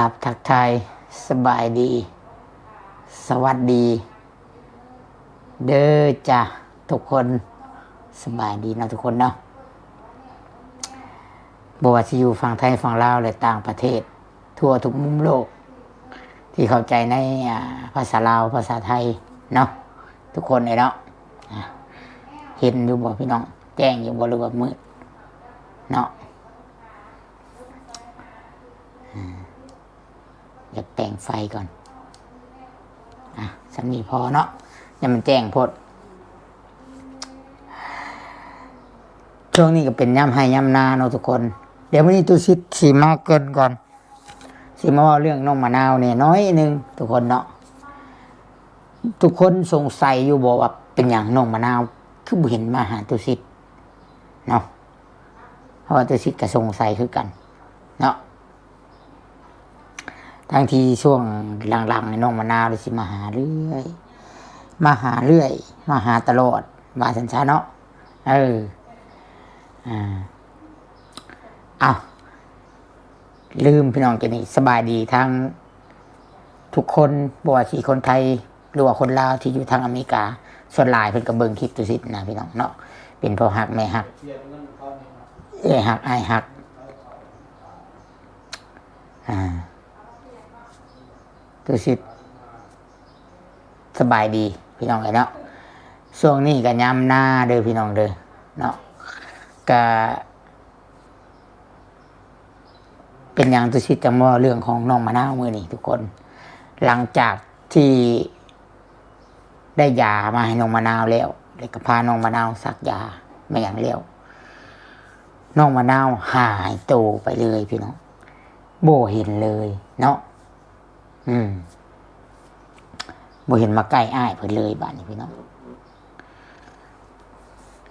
ຄັບ ທັກທາຍ ສະບາຍດີ ສະຫວັດດີເດີຈ້າທຸກຄົນ. ສະບາຍດີເນາະທຸກຄົນເນາະ, ບໍ່ວ່າຊິຢູ່ຝັ່ງໄທ ຝັ່ງລາວ ແລະ ຕ່າງປະເທດ ທົ່ວທຸກມຸມໂລກ ທີ່ເຂົ້າໃຈໃນ ອ່າ ພາສາລາວ ພາສາໄທເນາະ ທຸກຄົນເອີຍເນາະ. ອ່າ ເຫັນຢູ່ບໍ່ພີ່ນ້ອງ? ແຈ້ງຢູ່ບໍ່ ຫຼືວ່າມືດເນາະ? ອ່າ ຢາກແປງໄຟກ່ອນ. ອ່ະ ສ່ຳນີ້ພໍເນາະ, ຢ່າມັນແຈ້ງໂພດ. ຊ່ວງນີ້ກໍເປັນຍາມໄຮ່ຍາມນາເນາະທຸກຄົນ. ດຽວມື້ນີ້ຕຸສິດຊິມາເກີ່ນກ່ອນ, ຊິມາເວົ້າເລື່ອງນ້ອງມະນາວແດ່ໜ້ອຍໜຶ່ງທຸກຄົນເນາະ. ທຸກຄົນສົງໄສຢູ່ບໍ່ວ່າເປັນຫຍັງນ້ອງມະນາວຄືບໍ່ເຫັນມາຫາຕຸສິດເນາະ? ເພາະວ່າຕຸສິດກໍສົງໄສຄືກັນເນາະ. ທັງທີ່ຊ່ວງຫຼັງໆນີ້ນ້ອງມະນາວນີ້ຊິມາຫາເລື້ອຍ ມາຫາເລື້ອຍ ມາຫາຕະຫຼອດ ວ່າຊັ້ນຊະເນາະ. ເອີ ອ່າ ເອົ້າ ລືມພີ່ນ້ອງ ຈະນີ້ ສະບາຍດີທັງທຸກຄົນ ບໍ່ວ່າຊິຄົນໄທ ຫຼືວ່າຄົນລາວທີ່ຢູ່ທາງອາເມລິກາ, ສ່ວນຫຼາຍເພິ່ນກໍເບິ່ງຄລິບຕຸສິດນະພີ່ນ້ອງເນາະ, ເປັນພໍ່ຮັກແມ່ຮັກ ເອື້ອຍຮັກອ້າຍຮັກ. ອ່າ ຕຸສິດ ສະບາຍດີພີ່ນ້ອງເອີຍເນາະ. ຊ່ວງນີ້ກໍຍາມນາເດີພີ່ນ້ອງເດີເນາະ, ກະ ເປັນຫຍັງຕຸສິດຈັ່ງມາເວົ້າເລື່ອງຂອງນ້ອງມະນາວມື້ນີ້ທຸກຄົນ? ຫຼັງຈາກທີ່ໄດ້ຢາມາໃຫ້ນ້ອງມະນາວແລ້ວ ແລ້ວກໍພານ້ອງມະນາວສັກຢາແມ່ນຫຍັງແລ້ວ, ນ້ອງມະນາວຫາຍໂຕໄປເລີຍພີ່ນ້ອງ, ບໍ່ເຫັນເລີຍເນາະ. ອືມ ບໍ່ເຫັນມາໃກ້ອ້າຍເພິ່ນເລີຍບາດນີ້ພີ່ນ້ອງ.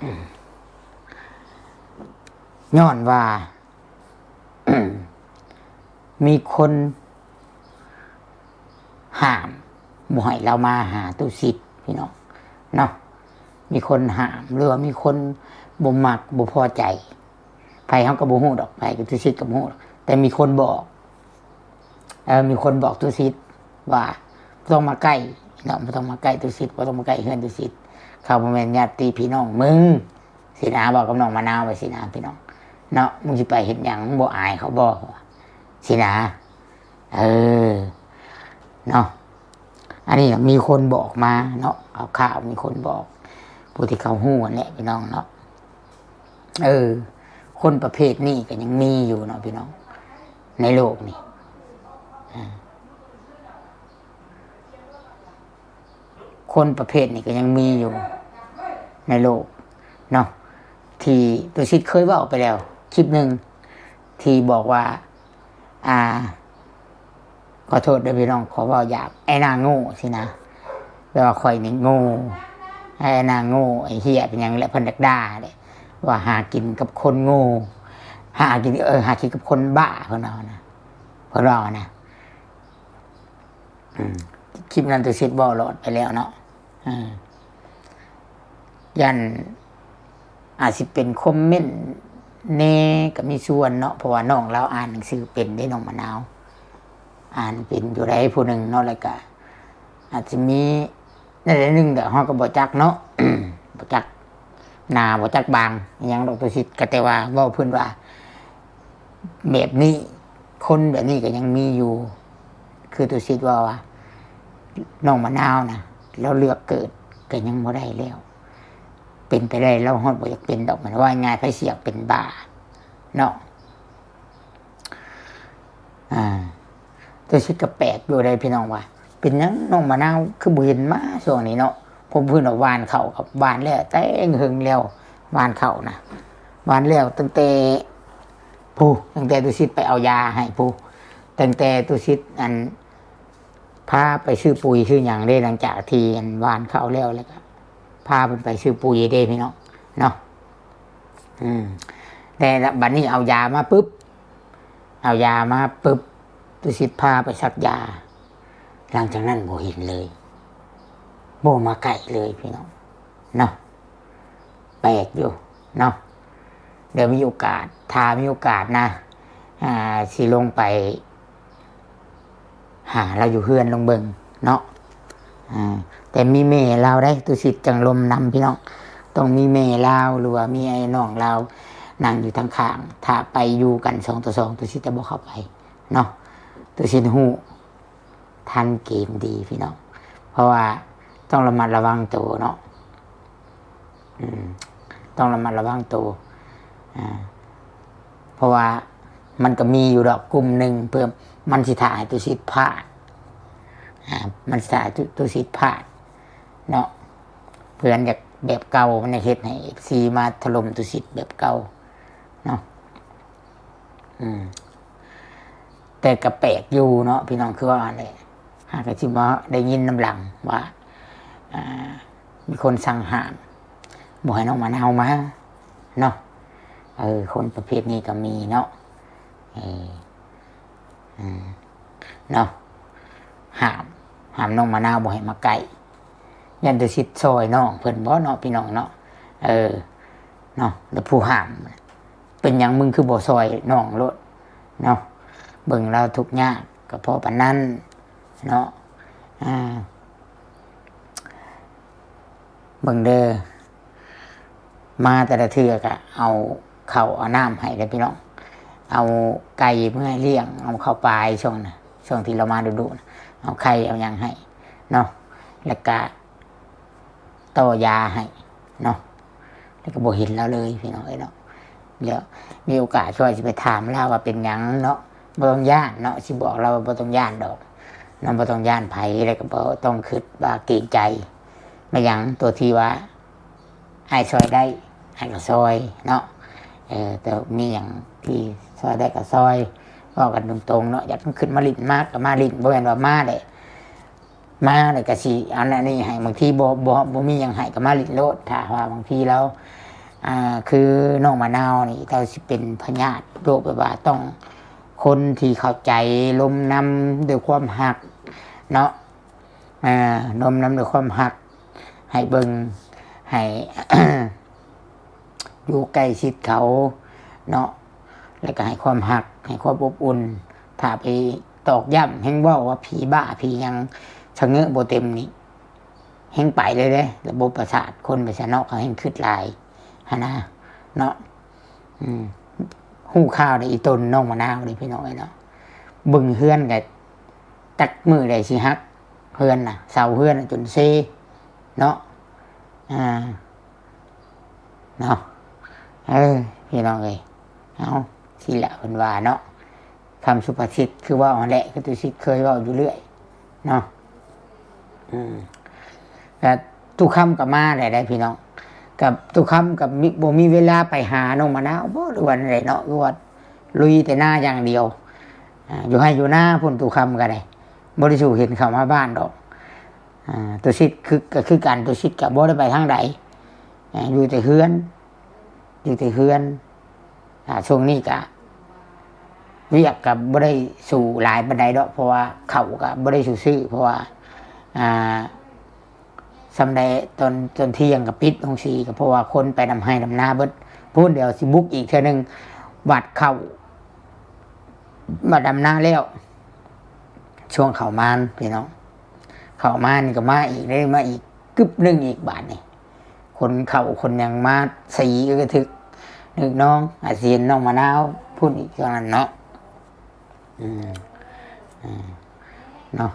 ອືມ ຍ້ອນວ່າ ມີຄົນຫ້າມບໍ່ໃຫ້ລາວມາຫາຕຸສິດພີ່ນ້ອງເນາະ, ມີຄົນຫ້າມ ຫຼືວ່າມີຄົນບໍ່ມັກ ບໍ່ພໍໃຈ. ໃຜເຮົາກໍບໍ່ຮູ້ດອກ, ໃຜກໍ ຕຸສິດກໍບໍ່ຮູ້ດອກ, ແຕ່ມີຄົນບອກ ເອີ ມີຄົນບອກຕຸສິດວ່າ ບໍ່ຕ້ອງມາໃກ້ເນາະ, ບໍ່ຕ້ອງມາໃກ້ຕຸສິດ, ບໍ່ຕ້ອງມາໃກ້ເຮືອນຕຸສິດ, ເຂົາບໍ່ແມ່ນຍາດຕິພີ່ນ້ອງມຶງ ຊີ້ນະ, ເວົ້າກັບນ້ອງມະນາວວ່າຊີ້ນະພີ່ນ້ອງເນາະ, ມຶງຊິໄປເຮັດຫຍັງ? ມຶງບໍ່ອາຍເຂົາບໍ່? ຊີ້ນະ. ເອີ ເນາະ, ອັນນີ້ມີຄົນບອກມາເນາະ, ຂ່າວໆ ມີຄົນບອກ ຜູ້ທີ່ເຂົາຮູ້ຫັ້ນແຫຼະພີ່ນ້ອງເນາະ. ເອີ ຄົນປະເພດນີ້ກໍຍັງມີຢູ່ເນາະພີ່ນ້ອງ ໃນໂລກນີ້. ອ່າ ຄົນປະເພດນີ້ກໍຍັງມີຢູ່ໃນໂລກເນາະ, ທີ່ຕຸສິດເຄີຍເວົ້າໄປແລ້ວຄລິບໜຶ່ງ ທີ່ບອກວ່າ ອ່າ ຂໍໂທດເດີພີ່ນ້ອງ, ຂໍເວົ້າຫຍາບ, ໄອ້ນາງໂງ່ຊີ້ນະ, ແປວ່າຂ້ອຍນີ້ໂງ່, ໄອ້ນາງໂງ່, ໄອ້ເຫ້ຍ ເປັນຫຍັງແຫຼະ, ເພິ່ນຢາກດ່າແຫຼະ ວ່າຫາກິນກັບຄົນໂງ່ ຫາກິນ ເອີ ຫາກິນກັບຄົນບ້າ ເພິ່ນວ່ານະ, ເພິ່ນເວົ້ານະ. ອືມ ຄລິບນັ້ນຕຸສິດເວົ້າຫຼອດໄປແລ້ວເນາະ. ເອີ ຢ້ານອາດຊິເປັນຄອມເມັນແດ່ກໍມີສ່ວນເນາະ, ເພາະວ່ານ້ອງລາວອ່ານໜັງສືເປັນເດ້ ນ້ອງມະນາວ, ອ່ານເປັນຢູ່ໃດຜູ້ໜຶ່ງເນາະ, ແລ້ວກະອາດຊິມີ ແນວໃດໜຶ່ງແຫຼະ, ເຮົາກໍບໍ່ຈັກເນາະ, ບໍ່ຈັກໜ້າ ບໍ່ຈັກບາງອີ່ຫຍັງດອກຕຸສິດ, ກໍແຕ່ວ່າເວົ້າເພິ່ນວ່າແບບນີ້, ຄົນແບບນີ້ກໍຍັງມີຢູ່. ຄືຕຸສິດເວົ້າວ່າ ນ້ອງມະນາວນະ ລາວເລືອກເກີດກໍຍັງບໍ່ໄດ້ແລ້ວ, ເປັນໄປໄດ້ລາວຮອດບໍ່ຢາກເປັນດອກ, ມັນວ່າງ່າຍ, ໃຜຊິຢາກເປັນບ້າເນາະ. ອ່າ ແຕ່ຊິກໍແປກຢູ່ເດ້ພີ່ນ້ອງວ່າ ເປັນຫຍັງນ້ອງມະນາວຄືບໍ່ເຫັນມາຊ່ວງນີ້ເນາະ? ເພາະເພິ່ນວ່າຫວ່ານເຂົ້າກັບຫວ່ານແລ້ວແຕ່ເຫິງແລ້ວ, ຫວ່ານເຂົ້ານະ ຫວ່ານແລ້ວຕັ້ງແຕ່ ຜູ້ ຕັ້ງແຕ່ຕຸສິດໄປເອົາຢາໃຫ້ຜູ້ ຕັ້ງແຕ່ຕຸສິດ ອັນ ພາໄປຊື້ປຸຍຊື້ຫຍັງເດ້, ຫຼັງຈາກທີ່ ອັນ ຫວ່ານເຂົ້າແລ້ວ ແລ້ວກໍພາເພິ່ນໄປຊື້ປຸຍເດ້ພີ່ນ້ອງເນາະ. ອືມ ແຕ່ບັດນີ້ເອົາຢາມາປຶບ ເອົາຢາມາປຶບ ຕຸສິດພາໄປສັກຢາ, ຫຼັງຈາກນັ້ນບໍ່ເຫັນເລີຍ, ບໍ່ມາໃກ້ເລີຍພີ່ນ້ອງເນາະ. ແປກຢູ່ເນາະ. ດຽວມີໂອກາດ ຖ້າມີໂອກາດນະ ອ່າ ຊິລົງໄປ ຫາລາວຢູ່ເຮືອນລອງເບິ່ງເນາະ. ອາ ແຕ່ມີແມ່ລາວໄດ໋ ຕຸສິດຈັ່ງລົມນຳພີ່ນ້ອງ, ຕ້ອງມີແມ່ລາວ ຫຼືວ່າມີອ້າຍນ້ອງລາວນັ່ງຢູ່ທາງຂ້າງ. ຖ້າໄປຢູ່ກັນສອງຕໍ່ສອງ ຕຸສິດຈະບໍ່ເຂົ້າໄປເນາະ, ຕຸສິດຮູ້ທັນເກມດີພີ່ນ້ອງ, ເພາະວ່າຕ້ອງລະມັດລະວັງໂຕເນາະ. ອືມ ຕ້ອງລະມັດລະວັງໂຕ ອາ ເພາະວ່າມັນກໍມີຢູ່ດອກກຸ່ມໜຶ່ງ ເພື່ອມັນຊິຖ້າໃຫ້ຕຸສິດພາດ ອາ ມັນຊິຖ້າໃຫ້ຕຸ ຕຸສິດພາດເນາະ, ເພື່ອມັນຢາກແບບເກົ່າ, ມັນຢາກເຮັດໃຫ້ເອັຟຊີມາຖະຫຼົ່ມຕຸສິດແບບເກົ່າເນາະ. ອືມ ແຕ່ກໍແປກຢູ່ເນາະພີ່ນ້ອງ, ຄືວ່າຫັ້ນແຫຼະ ຫາກໍຊິມາໄດ້ຍິນນຳຫຼັງວ່າ ອ່າ ມີຄົນສັ່ງຫ້າມບໍ່ໃຫ້ນ້ອງມະນາວມາເນາະ. ເອີ ຄົນປະເພດນີ້ກໍມີເນາະ. ເອີ ອືມ ເນາະ, ຫ້າມ ຫ້າມນ້ອງມະນາວບໍ່ໃຫ້ມາໃກ້, ຢ້ານແຕ່ຊິຊ່ອຍນ້ອງເພິ່ນບໍເນາະ ພີ່ນ້ອງເນາະ. ເອີ ເນາະ, ແລ້ວຜູ້ຫ້າມ ເປັນຫຍັງມຶງຄືບໍ່ຊ່ອຍນ້ອງໂລດເນາະ, ເບິ່ງລາວທຸກຍາກກໍພໍປານນັ້ນເນາະ. ອາ ເບິ່ງເດີ ມາແຕ່ລະເທື່ອກໍເອົາເຂົ້າເອົານ້ຳໃຫ້ເດີພີ່ນ້ອງ, ເອົາໄກ່ເມືອລ້ຽງ ເອົາເຂົ້າປາຍ ຊ່ວງນະ ຊ່ວງທີ່ລາວມາດຸໆນະ ເອົາໄຂ່ເອົາຫຍັງໃຫ້ເນາະ, ແລ້ວກະຕໍ່ຢາໃຫ້ເນາະ, ແລ້ວກໍບໍ່ເຫັນລາວເລີຍພີ່ນ້ອງເອີຍເນາະ. ແລ້ວມີໂອກາດຂ້ອຍຊິໄປຖາມລາວວ່າເປັນຫຍັງເນາະ, ບໍ່ຕ້ອງຢ້ານເນາະ, ຊິບອກລາວວ່າບໍ່ຕ້ອງຢ້ານດອກເນາະ, ບໍ່ຕ້ອງຢ້ານໃຜ ແລ້ວກໍບໍ່ຕ້ອງຄິດວ່າເກງໃຈ. ແມ່ນຫຍັງ ຕົວທີ່ວ່າອ້າຍຊ່ອຍໄດ້ ອ້າຍກໍຊ່ອຍເນາະ. ເອີ ແຕ່ມີຫຍັງທີ່ຊ່ອຍໄດ້ກໍຊ່ອຍ, ເວົ້າກັນຕົງໆເນາະ, ຢາກຂຶ້ນມາຫຼິ້ນມາກໍມາຫຼິ້ນ, ບໍ່ແມ່ນວ່າມາແລ້ວ ມາແລ້ວກໍຊິອັນນັ້ນນີ້ໃຫ້, ບາງທີບໍ່ ບໍ່ ບໍ່ມີຫຍັງໃຫ້ກໍມາຫຼິ້ນໂລດ. ຖ້າວ່າບາງທີລາວ ອ່າ ຄືນ້ອງມະນາວນີ້ ລາວຊິເປັນພະຍາດໂລກ ແບບວ່າຕ້ອງຄົນທີ່ເຂົ້າໃຈ ລົມນຳດ້ວຍຄວາມຮັກເນາະ, ອ່າ ລົມນຳດ້ວຍຄວາມຮັກ ໃຫ້ເບິ່ງ ໃຫ້ ຢູ່ໃກ້ຊິດເຂົາເນາະ, ແລ້ວກໍໃຫ້ຄວາມຮັກ ໃຫ້ຄວາມອົບອຸ່ນ. ຖ້າໄປຕອກຢ້ຳ ແຮ່ງເວົ້າວ່າຜີບ້າຜີຫຍັງ ຊະເງີບໍ່ເຕັມນີ້ ແຮ່ງໄປເລີຍເດ້. ລະບົບປະສາດຄົນໄປຊະເນາະ, ເຂົາແຮ່ງຄິດຫຼາຍຫັ້ນນະເນາະ. ອືມ ຮູ້ຂ່າວໄດ້ອີ່ຕົນນ້ອງມະນາວນີ້ພີ່ນ້ອງເອີຍເນາະ, ເບິ່ງເຮືອນກໍຈັກມື້ໃດຊິຫັກ ເຮືອນນະ ເສົາເຮືອນນະຈົນເຊເນາະ. ອ່າ ເນາະ ເອີ ພີ່ນ້ອງເອີຍ ເອົາ ຊີ້ແຫຼະເພິ່ນວ່າເນາະ, ຄຳສຸພາສິດຄືເວົ້າຫັ້ນແຫຼະ ຄືຕຸສິດເຄີຍເວົ້າຢູ່ເລື້ອຍເນາະ. ອືມ ກະຕຸຄຳກໍມາແຫຼະໄດ໋ພີ່ນ້ອງ, ກັບຕຸຄຳກໍມີ ບໍ່ມີເວລາໄປຫານ້ອງມະນາວບໍ ຫຼືວ່າແນວໃດເນາະ, ຄືວ່າລຸຍແຕ່ນາຢ່າງດຽວ ອ່າ ຢູ່ໄຮ່ຢູ່ນາພຸ້ນ ຕຸຄຳກໍໄດ້ ບໍ່ໄດ້ສູ່ເຫັນເຂົ້າມາບ້ານດອກ. ອ່າ ຕຸສິດຄື ກໍຄືກັນ, ຕຸສິດກໍບໍ່ໄດ້ໄປທາງໃດ ອ່າ ຢູ່ແຕ່ເຮືອນ ຢູ່ແຕ່ເຮືອນ. ອ່າ ຊ່ວງນີ້ກະວຽກກະບໍ່ໄດ້ສູ້ຫຼາຍປານໃດດອກ, ເພາະວ່າເຂົ້າກະບໍ່ໄດ້ສູ້ຊື້, ເພາະວ່າ ອ່າ ສ່ຳໃດຕອນ ຕອນທ່ຽງກະປິດໂຮງສີ, ກະເພາະວ່າຄົນໄປດຳໄຮ່ດຳນາເບິດ. ພຸ້ນ ດຽວຊິບຸກອີກເທື່ອໜຶ່ງ, ຫວາດເຂົ້າ ຫວາດດຳນາແລ້ວ. ຊ່ວງເຂົ້າມານພີ່ນ້ອງ, ເຂົ້າມານກໍມາອີກເດ້, ມາອີກກຶບໜຶ່ງອີກບາດນີ້. ຂົນເຂົ້າຂົນຫຍັງມາ ສີກໍກະທຶກນຶກນ້ອງ ອາເຊຍນນ້ອງມະນາວພຸ້ນອີກເທົ່ານັ້ນເນາະ. ອືມ ອືມ ເນາະ.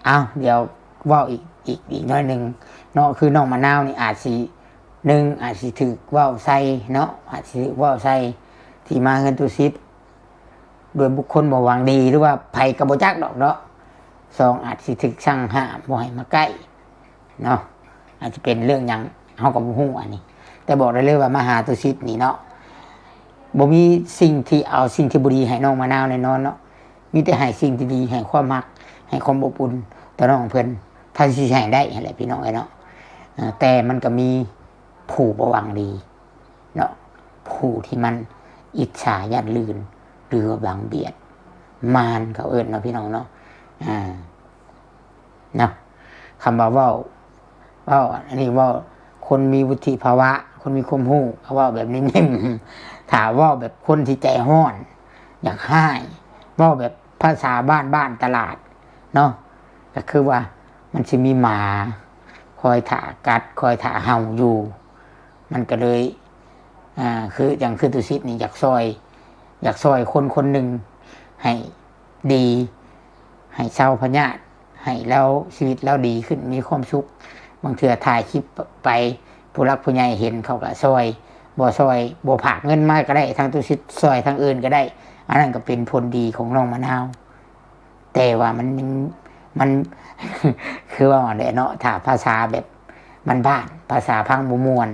ເອົາ ດຽວເວົ້າອີກ ອີກ ອີກໜ້ອຍໜຶ່ງເນາະ, ຄືນ້ອງມະນາວນີ້ອາດຊິ ໜຶ່ງ ອາດຊິຖືກເວົ້າໃສ່ເນາະ, ອາດຊິຖືກເວົ້າໃສ່ທີ່ມາເຮືອນຕຸສິດ ໂດຍບຸກຄົນບໍ່ຫວັງດີ ຫຼືວ່າໃຜກໍບໍ່ຈັກດອກເນາະ. ສອງ ອາດຊິຖືກສັ່ງຫ້າມບໍ່ໃຫ້ມາໃກ້ເນາະ, ອາດຈະເປັນເລື່ອງຫຍັງເຮົາກໍບໍ່ຮູ້ອັນນີ້. ແຕ່ບອກໄດ້ເລີຍວ່າມາຫາຕຸສິດນີ້ເນາະ ບໍ່ມີສິ່ງທີ່ເອົາສິ່ງທີ່ບໍ່ດີໃຫ້ນ້ອງມະນາວແນ່ນອນເນາະ, ມີແຕ່ໃຫ້ສິ່ງທີ່ດີ ໃຫ້ຄວາມຮັກ ໃຫ້ຄວາມອົບອຸ່ນຕໍ່ນ້ອງເພິ່ນ ເທົ່າທີ່ຊິໃຫ້ໄດ້ຫັ້ນແຫຼະພີ່ນ້ອງເອີຍເນາະ. ເອີ ແຕ່ມັນກໍມີຜູ້ບໍ່ຫວັງດີ ເນາະ, ຜູ້ທີ່ມັນອິດສາຢ້ານລື່ນ ຫຼືວ່າບັງບຽດ ມານເຂົາເອີ້ນເນາະ ພີ່ນ້ອງເນາະ. ອ່າ ເນາະ ຄຳວ່າເວົ້າ ເວົ້າ ອັນນີ້ເວົ້າຄົນມີວຸດທິພາວະ ຄົນມີຄວາມຮູ້ ເວົ້າແບບນີ້. ຖ້າເວົ້າແບບຄົນທີ່ໃຈຮ້ອນ ຢາກຮ້າຍ ເວົ້າແບບ ພາສາບ້ານໆຕະຫຼາດເນາະ ກໍຄືວ່າມັນຊິມີໝາຄອຍຖ້າກັດ ຄອຍຖ້າເຫົ່າຢູ່ ມັນກໍເລີຍ ອ່າ ຄື ຈັ່ງຄືຕຸສິດນີ້ຢາກຊ່ອຍ ຢາກຊ່ອຍຄົນຄົນໜຶ່ງໃຫ້ດີ ໃຫ້ເຊົາພະຍາດ ໃຫ້ລາວ ຊີວິດລາວດີຂຶ້ນ ມີຄວາມສຸກ. ບາງເທື່ອຖ່າຍຄລິບໄປ ຜູ້ຫຼັກຜູ້ໃຫຍ່ເຫັນເຂົາກໍຊ່ອຍ ບໍ່ຊ່ອຍ ບໍ່ຝາກເງິນມາກໍໄດ້ ທາງຕຸສິດຊ່ອຍທາງອື່ນກໍໄດ້ ອັນນັ້ນກໍເປັນຜົນດີຂອງນ້ອງມະນາວ. ແຕ່ວ່າມັນຍັງ ມັນ ຄືວ່າຫັ້ນແຫຼະເນາະ ຖ້າພາສາແບບບ້ານໆ ພາສາຟັງບໍ່ມ່ວນ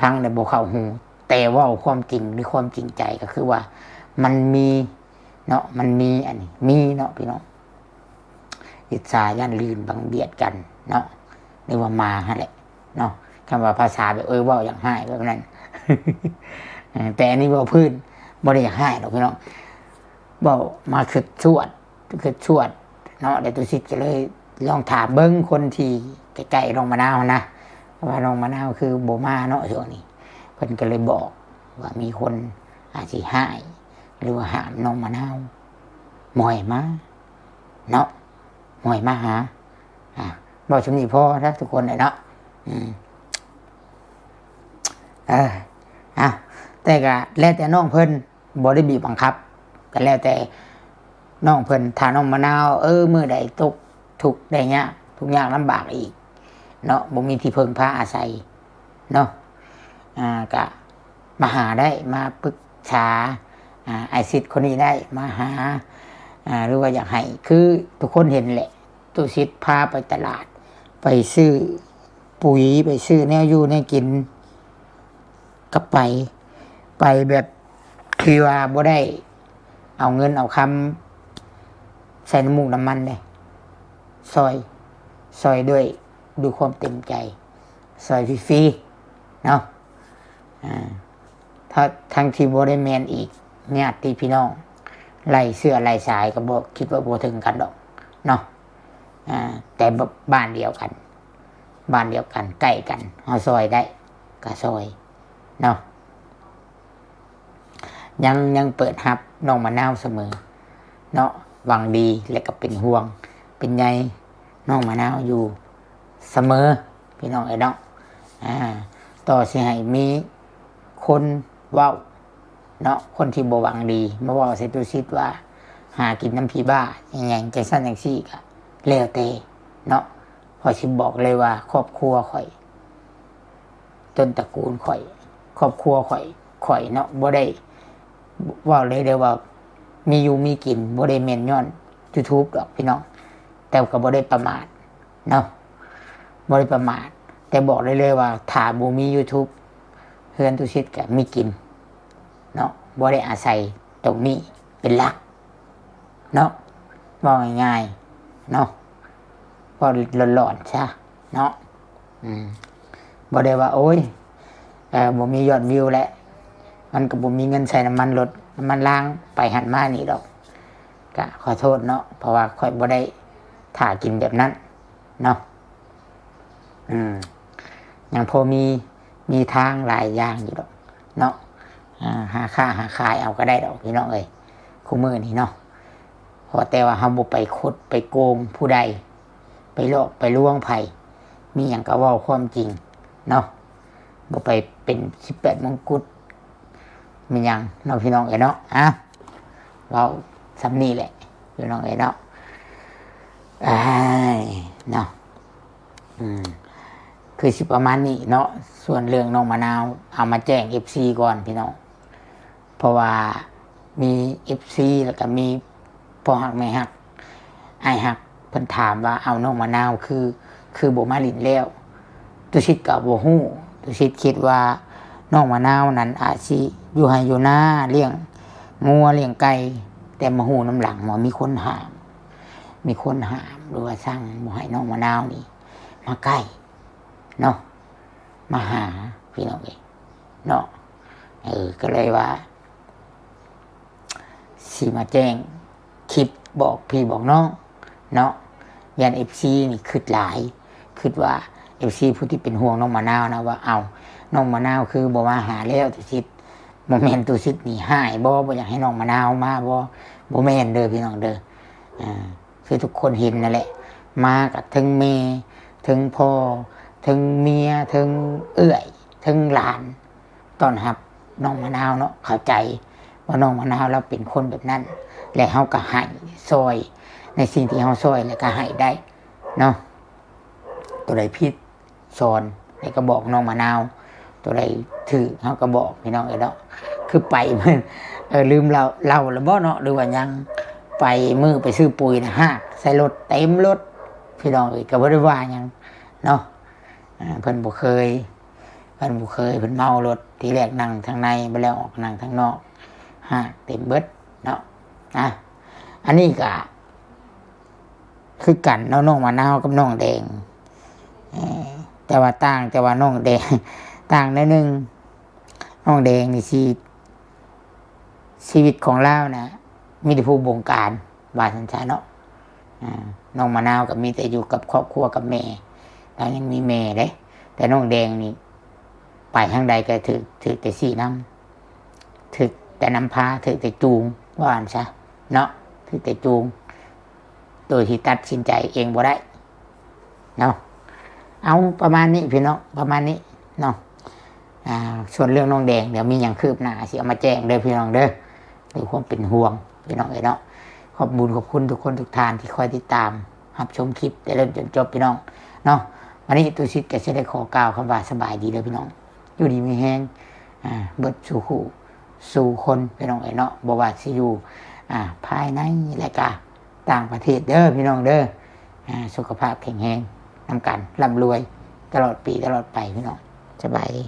ຟັງແລ້ວບໍ່ເຂົ້າຫູ ແຕ່ເວົ້າຄວາມຈິງ ຫຼື ຄວາມຈິງໃຈ ກໍຄືວ່າມັນມີເນາະ ມັນມີ ອັນນີ້ມີເນາະພີ່ນ້ອງ ອິດສາຢ້ານລື່ນບັງບຽດກັນເນາະ ຫຼືວ່າໝາຫັ້ນແຫຼະເນາະ ຄຳວ່າພາສາແບບ ເອີ ເວົ້າຢາກຮ້າຍແບບນັ້ນ ເອີ ແຕ່ອັນນີ້ເວົ້າພື້ນ ບໍ່ໄດ້ຢາກຮ້າຍດອກພີ່ນ້ອງ ເວົ້າມາຄິດຊວດ ຄິດຊວດເນາະ ແລ້ວຕຸສິດກໍເລີຍລອງຖາມເບິ່ງຄົນທີ່ໃກ້ໆນ້ອງມະນາວຫັ້ນນະ ວ່ານ້ອງມະນາວຄືບໍ່ມາເນາະຊ່ວງນີ້ ເພິ່ນກໍເລີຍບອກວ່າມີຄົນອາດຊິຮ້າຍ ຫຼືວ່າຫ້າມນ້ອງມະນາວບໍ່ໃຫ້ມາເນາະ ບໍ່ໃຫ້ມາຫາ ອ່າ ເວົ້າສ່ຳນີ້ພໍຊະທຸກຄົນເອີຍເນາະ ອືມ ເອີ ອ່ະ ແຕ່ກໍແລ້ວແຕ່ນ້ອງເພິ່ນ ບໍ່ໄດ້ບີບບັງຄັບ ກໍແລ້ວແຕ່ນ້ອງເພິ່ນ ຖ້ານ້ອງມະນາວ ເອີ ມື້ໃດຕົກທຸກໄດ້ຍາກ ທຸກຍາກລຳບາກອີກເນາະ ບໍ່ມີທີ່ເພິ່ງພາອາໄສເນາະ ອ່າ ກະມາຫາໄດ້ ມາປຶກສາ ອ່າ ອ້າຍສິດຄົນນີ້ໄດ້ ມາຫາ ອ່າ ຫຼືວ່າຢາກໃຫ້ ຄືທຸກຄົນເຫັນແຫຼະ ຕຸສິດພາໄປຕະຫຼາດ ໄປຊື້ປຸ໋ຍ ໄປຊື້ແນວຢູ່ແນວກິນ ກັບໄປ ໄປແບບທີ່ວ່າບໍ່ໄດ້ເອົາເງິນເອົາຄຳໃສ່ນ້ຳມູກນ້ຳມັນເດ້ ຊ່ອຍ ຊ່ອຍດ້ວຍ ດ້ວຍຄວາມເຕັມໃຈ ຊ່ອຍຟຣີໆເນາະ ອ່າ ທັງ ທັງທີ່ບໍ່ໄດ້ແມ່ນອີກ ຍາດຕິພີ່ນ້ອງ ໄລ່ເຊື້ອໄລ່ສາຍກໍບໍ່ ຄິດວ່າບໍ່ເຖິງກັນດອກເນາະ ອ່າ ແຕ່ ບ- ບ້ານດຽວກັນ ບ້ານດຽວກັນ ໃກ້ກັນ ເຮົາຊ່ອຍໄດ້ກໍຊ່ອຍເນາະ ຍັງ ຍັງເປີດຮັບນ້ອງມະນາວສະເໝີເນາະ ຫວັງດີ ແລະກໍເປັນຫ່ວງເປັນໃຍນ້ອງມະນາວຢູ່ສະເໝີ ພີ່ນ້ອງເອີຍເນາະ ອ່າ ຕໍ່ຊິໃຫ້ມີຄົນເວົ້າເນາະ ຄົນທີ່ບໍ່ຫວັງດີມາເວົ້າໃສ່ຕຸສິດວ່າ ຫາກິນນຳຜີບ້າ ອີຫຍັງຈັ່ງຊັ້ນຈັ່ງຊີ້ ກໍແລ້ວແຕ່ເນາະ ຂ້ອຍຊິບອກເລີຍວ່າຄອບຄົວຂ້ອຍ ຕົ້ນຕະກູນຂ້ອຍ ຄອບຄົວຂ້ອຍ ຂ້ອຍເນາະ ບໍ່ໄດ້ ເວົ້າເລີຍເດີວ່າມີຢູ່ມີກິນ ບໍ່ໄດ້ແມ່ນຍ້ອນ YouTube ດອກພີ່ນ້ອງ ແຕ່ກໍບໍ່ໄດ້ປະໝາດເນາະ ບໍ່ໄດ້ປະໝາດ ແຕ່ບອກໄດ້ເລີຍວ່າ ຖ້າບໍ່ມີ YouTube ເຮືອນຕຸສິດກໍມີກິນເນາະ ບໍ່ໄດ້ອາໄສຕົງນີ້ເປັນຫຼັກ ເນາະ ເວົ້າງ່າຍໆເນາະ ເວົ້າຫຼອນໆຊະເນາະ ອືມ ບໍ່ໄດ້ວ່າ ໂອ້ຍ ເອີ ບໍ່ມີຍອດວິວແຫຼະ ມັນກໍບໍ່ມີເງິນໃສ່ນ້ຳມັນລົດ ນ້ຳມັນລາງ ໄປຫັ້ນມານີ້ດອກ ກະຂໍໂທດເນາະ ເພາະວ່າຂ້ອຍບໍ່ໄດ້ຖ້າກິນແບບນັ້ນເນາະ ອືມ ຍັງພໍມີ ມີທາງຫຼາຍຢ່າງຢູ່ດອກເນາະ ອ່າ ຫາຄ້າຫາຂາຍເອົາກໍໄດ້ດອກພີ່ນ້ອງເອີຍ ຄູ່ມື້ນີ້ເນາະ ຂໍແຕ່ວ່າເຮົາບໍ່ໄປຄົດໄປໂກງຜູ້ໃດ ໄປຫຼອກໄປລວງໃຜ ມີຫຍັງກໍເວົ້າຄວາມຈິງເນາະ ບໍ່ໄປເປັນສິບແປດມົງກຸດ ແມ່ນຫຍັງເນາະ ພີ່ນ້ອງເອີຍເນາະ ອ່ະ ເວົ້າສ່ຳນີ້ແຫຼະ ພີ່ນ້ອງເອີຍເນາະ ອ້າຍ ເນາະ ອືມ ຄືຊິປະມານນີ້ເນາະ ສ່ວນເລື່ອງນ້ອງມະນາວ ເອົາມາແຈ້ງເອັຟຊີກ່ອນ ພີ່ນ້ອງ ເພາະວ່າມີເອັຟຊີ ແລ້ວກໍມີພໍ່ຮັກແມ່ຮັກ ອ້າຍຮັກ ເພິ່ນຖາມວ່າ ເອົາ ນ້ອງມະນາວຄື ຄືບໍ່ມາຫຼິ້ນແລ້ວ? ຕຸສິດກໍບໍ່ຮູ້ ຕຸສິດຄິດວ່ານ້ອງມະນາວນັ້ນອາດຊິຢູ່ໄຮ່ຢູ່ນາ ລ້ຽງງົວລ້ຽງໄກ່ ແຕ່ມາຮູ້ນຳຫຼັງວ່າມີຄົນຫ້າມ ມີຄົນຫ້າມ ຫຼືວ່າສັ່ງບໍ່ໃຫ້ນ້ອງມະນາວນີ້ມາໃກ້ເນາະ ມາຫາ ພີ່ນ້ອງເອີຍເນາະ ເອີ ກໍເລີຍວ່າ ຊິມາແຈ້ງຄລິບບອກພີ່ບອກນ້ອງເນາະ ຢ້ານເອັຟຊີນີ້ຄິດຫຼາຍ ຄິດວ່າເອັຟຊີຜູ້ທີ່ເປັນຫ່ວງນ້ອງມະນາວນະວ່າ ເອົ້າ ນ້ອງມະນາວຄືບໍ່ມາຫາແລ້ວ ຕຸສິດ ບໍ່ແມ່ນຕຸສິດນີ້ຮ້າຍບໍ່ ບໍ່ຢາກໃຫ້ນ້ອງມະນາວມາບໍ່? ບໍ່ແມ່ນເດີພີ່ນ້ອງເດີ ອ່າ ຄືທຸກຄົນເຫັນນັ້ນແຫຼະ ມາກໍເຖິງແມ່ ເຖິງພໍ່ ເຖິງເມຍ ເຖິງເອື້ອຍ ເຖິງຫຼານ ຕ້ອນຮັບນ້ອງມະນາວເນາະ ເຂົ້າໃຈວ່ານ້ອງມະນາວລາວເປັນຄົນແບບນັ້ນ ແລະເຮົາກໍໃຫ້ຊ່ອຍໃນສິ່ງທີ່ເຮົາຊ່ອຍ ແລະກໍໃຫ້ໄດ້ເນາະ ຕົວໃດຜິດ ສອນ ແລ້ວກໍບອກນ້ອງມະນາວ ຕົວໃດຖືກເຮົາກໍບອກ ພີ່ນ້ອງເອີຍເນາະ ຄືໄປ ເອີ ລືມເລົ່າ ເລົ່າແລ້ວບໍ່ເນາະ ຫຼືວ່າຍັງ ໄປມື້ໄປຊື້ປຸ໋ຍນະ ຮາກໃສ່ລົດເຕັມລົດ ພີ່ນ້ອງເອີຍ ກໍບໍ່ໄດ້ວ່າຫຍັງເນາະ ອ່າ ເພິ່ນບໍ່ເຄີຍ ເພິ່ນບໍ່ເຄີຍ ເພິ່ນເມົາລົດ ທີແລກນັ່ງທາງໃນ ບັດແລ້ວອອກນັ່ງທາງນອກ ຮາກເຕັມເບິດເນາະ ອ່າ ອັນນີ້ກໍ ຄືກັນເນາະ ນ້ອງມະນາວກັບນ້ອງແດງ ເອີ ແຕ່ວ່າຕ່າງ ແຕ່ວ່ານ້ອງແດງ ຕ່າງໜ້ອຍໜຶ່ງ ນ້ອງແດງນີ້ຊິ ຊີວິດຂອງລາວນະ ມີແຕ່ຜູ້ບົງການ ວ່າຊັ້ນຊະເນາະ ອ່າ ນ້ອງມະນາວກໍມີແຕ່ຢູ່ກັບຄອບຄົວກັບແມ່ ລາວຍັງມີແມ່ເດ້ ແຕ່ນ້ອງແດງນີ້ ໄປທາງໃດກໍຖືກ ຖືກແຕ່ຊີ້ນຳ ຖືກແຕ່ນຳພາ ຖືກແຕ່ຈູງ ວ່າຊັ້ນຊະເນາະ ຖືກແຕ່ຈູງ ໂດຍທີ່ຕັດສິນໃຈເອງບໍ່ໄດ້ເນາະ ເອົາ ປະມານນີ້ພີ່ນ້ອງ ປະມານນີ້ເນາະ ອ່າ ສ່ວນເລື່ອງນ້ອງແດງ ດຽວມີຫຍັງຄືບໜ້າຊິເອົາມາແຈ້ງເດີພີ່ນ້ອງເດີ ດ້ວຍຄວາມເປັນຫ່ວງພີ່ນ້ອງເອີຍເນາະ ຂອບບຸນຂອບຄຸນທຸກຄົນທຸກທ່ານທີ່ຄອຍຕິດຕາມ ຮັບຊົມຄລິບແຕ່ເລີ່ມຈົນຈົບພີ່ນ້ອງເນາະ ວັນນີ້ຕຸສິດກໍຊິໄດ້ຂໍກ່າວຄຳວ່າສະບາຍດີເດີພີ່ນ້ອງ ຢູ່ດີມີແຮງ ອ່າ ເບິດສູ່ຄູ່ສູ່ຄົນພີ່ນ້ອງເອີຍເນາະ ບໍ່ວ່າຊິຢູ່ ອ່າ ພາຍໃນ ແລະກະຕ່າງປະເທດເດີພີ່ນ້ອງເດີ ອ່າ ສຸຂະພາບແຂງແຮງນຳກັນ ລ່ຳລວຍຕະຫຼອດປີຕະຫຼອດໄປພີ່ນ້ອງ ສະບາຍດີ.